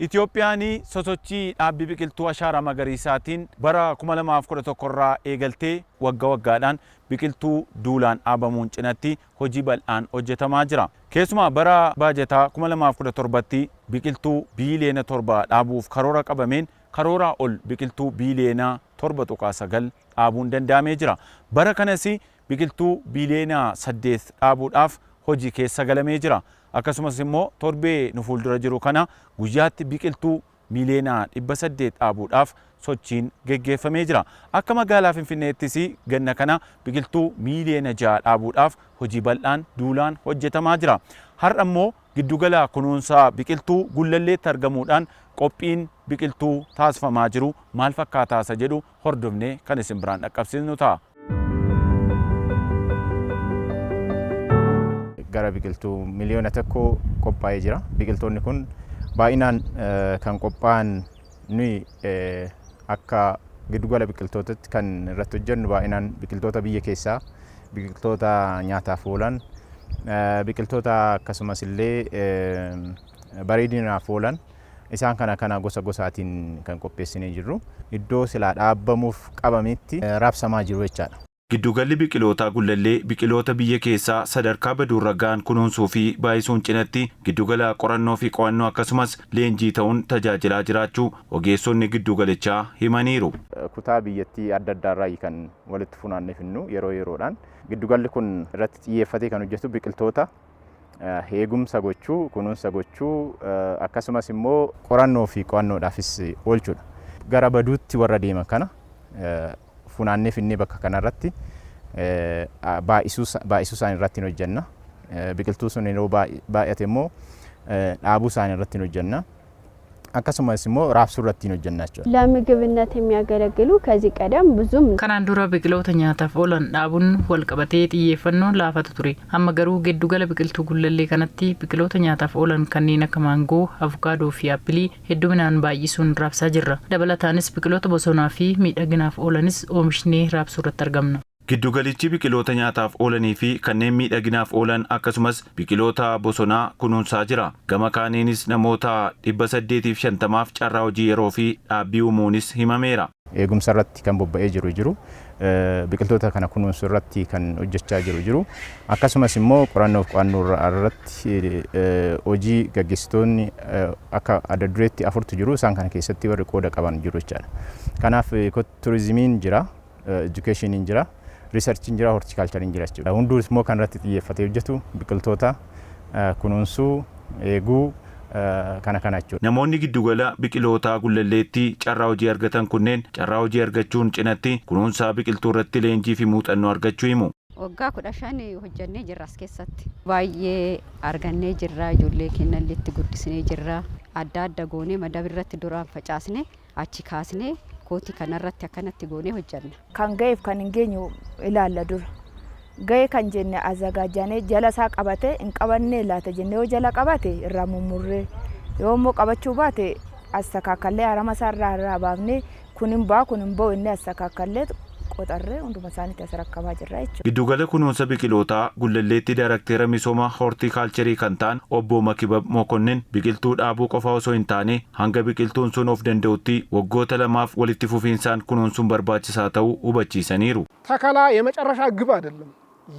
Itoophiyaan sosochii dhaabbii biqiltuu ashaaraa magariisaatiin bara 2011 irraa eegaltee wagga waggaadhaan biqiltuu duulaan dhaabamuun cinatti hojii bal'aan hojjetamaa jira. Keessumaa bara baajataa 2017tti biqiltuu biiliyoona 7 dhaabuuf karoora qabameen karooraa ol biqiltuu biiliyoona 7.9 dhaabuun danda'amee jira. Bara kanas biqiltuu biiliyoona 8 dhaabuudhaaf hojii keessa galamee jira. Akkasumas immoo torbee nu fuuldura jiru kana guyyaatti biqiltuu miiliyoona 800 dhaabuudhaaf sochiin geggeeffamee jira. Akka magaalaa Finfinneettis ganna kana biqiltuu miiliyoona 6 dhaabuudhaaf hojii bal'aan duulaan hojjetamaa jira. Har'a immoo giddugala kunuunsa biqiltuu Gullalleetti argamuudhaan qophiin biqiltuu taasifamaa jiru maal fakkaataa isa jedhu hordofnee kan isin biraan dhaqqabsiisnu ta'a. Gara biqiltuu 1 miliyoona qophaa'ee jira. Biqiltoonni kun baay'inaan kan qophaa'an nuyi akka giddugala biqiltootatti kan irratti hojjennu baay'inaan biqiltoota biyya keessaa, biqiltoota nyaataaf oolan, biqiltoota akkasumas illee bareedinaaf oolan isaan kana kana gosa gosaatiin kan qopheessinee jirru iddoo silaa dhaabbamuuf qabametti raabsamaa jiru jechaadha. Giddugalli biqilootaa Gullallee biqiloota biyya keessaa sadarkaa baduurra ga'an kunuunsuu fi baay'isuun cinatti giddugala qorannoo fi qo'annoo akkasumas leenjii ta'uun tajaajilaa jiraachuu ogeessonni giddugalichaa himaniiru. Kutaa biyyattii adda addaarraa kan walitti funaannee finnu yeroo yeroodhaan giddugalli kun irratti xiyyeeffatee kan hojjetu biqiltoota eegumsa gochuu, kunuunsa gochuu, akkasumas immoo qorannoo fi qo'annoodhaafis oolchuudha. Gara baduutti warra deeman kana funaannee finnee bakka kanarratti baay'isuu isaanii irratti hojjenna. Biqiltuu sun yeroo baay'ate immoo dhaabuu isaanii irratti hojjenna. Akkasumas immoo raabsuu irratti hojjenna jechuudha. ለምግብነት የሚያገለግሉ ከዚህ ቀደም ብዙም Kanaan dura biqiloota nyaataaf oolan dhaabuun wal qabatee xiyyeeffannoon laafatu ture. Amma garuu giddugala biqiltuu Gullallee kanatti biqiloota nyaataaf oolan kanneen akka maangoo, avukaadoo fi aappilii hedduminaan baay'isuun raabsaa jirra. Dabalataanis biqiloota bosonaa fi miidhaginaaf oolanis oomishnee raabsuu irratti argamna. Giddugalichi biqiloota nyaataaf oolanii fi kanneen miidhaginaaf oolan akkasumas biqiloota bosonaa kunuunsaa jira. Gama kaaniinis namoota 850f carraa hojii yeroo fi dhaabbii uumuunis himameera. Eegumsa irratti kan bobba'ee jiru jiru, biqiltoota kana kunuunsuu irratti kan hojjechaa jiru jiru, akkasumas immoo qorannoo fi qo'annoo irratti hojii gaggeessitoonni akka adda dureetti afurtu jiru, isaan kana keessatti warri qooda qaban jiru jechaadha. Kanaaf turizimiin jira, educationiin jira, researchiin jira, horticultureiin jira jechuudha. Hunduu immoo kan irratti xiyyeeffatee hojjetu biqiltoota kunuunsuu, eeguu kana kana jechuudha. Namoonni giddugala biqilootaa Gullalleetti carraa hojii argatan kunneen carraa hojii argachuun cinatti kunuunsaa biqiltuu irratti leenjii fi muuxannoo argachuu himu. Waggaa 15 hojjannee jirra as keessatti. Baay'ee argannee jirra, ijoollee keenya illee itti guddisnee jirra. Adda adda goonee madaba irratti duraan facaasne, achi kaasnee kootii kanarratti akkanatti goonee hojjanna. Kan ga'eef kan hin geenye ilaalla dura. Ga'e kan jenne azagaajjanee jala isaa qabate hin qabannee laata jennee, yoo jala qabate irraa mummurree, yoo immoo qabachuu baate astakaakkallee harama isaa irraa baafnee, kun hin ba'a, kun hin ba'u inni astakaakkallee qoxarree hunduma isaaniitti as rakkabaa jirra jechuudha. Giddugala kunuunsa biqilootaa Gullalleetti Daayiraaktera misooma hortiikaalcharii kan ta'an obbo Makibab Mokonnin biqiltuu dhaabuu qofa osoo hin taane hanga biqiltuun sun of danda'utti waggoota 2f walitti fufiinsaan kunuunsuun barbaachisaa ta'uu hubachiisaniiru. ተከላ የመጨረሻ ግብ አይደለም።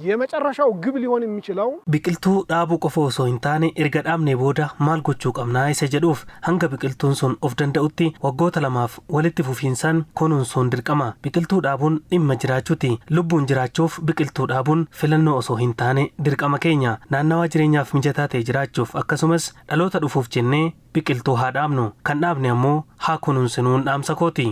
የመጨረሻው ግብ ሊሆን የሚችለው Biqiltuu dhaabuu qofa osoo hin taane erga dhaabnee booda maal gochuu qabnaa isa jedhuuf hanga biqiltuun sun of danda'utti waggoota 2f walitti fufiinsaan kunuunsuun dirqama. Biqiltuu dhaabuun dhimma jiraachuuti. Lubbuun jiraachuuf biqiltuu dhaabuun filannoo osoo hin taane dirqama keenya. Naannawaa jireenyaaf mijataa ta'e jiraachuuf akkasumas dhaloota dhufuuf jennee biqiltuu haa dhaabnu. Kan dhaabne ammoo haa kunuunsinuun dhaamsa kooti.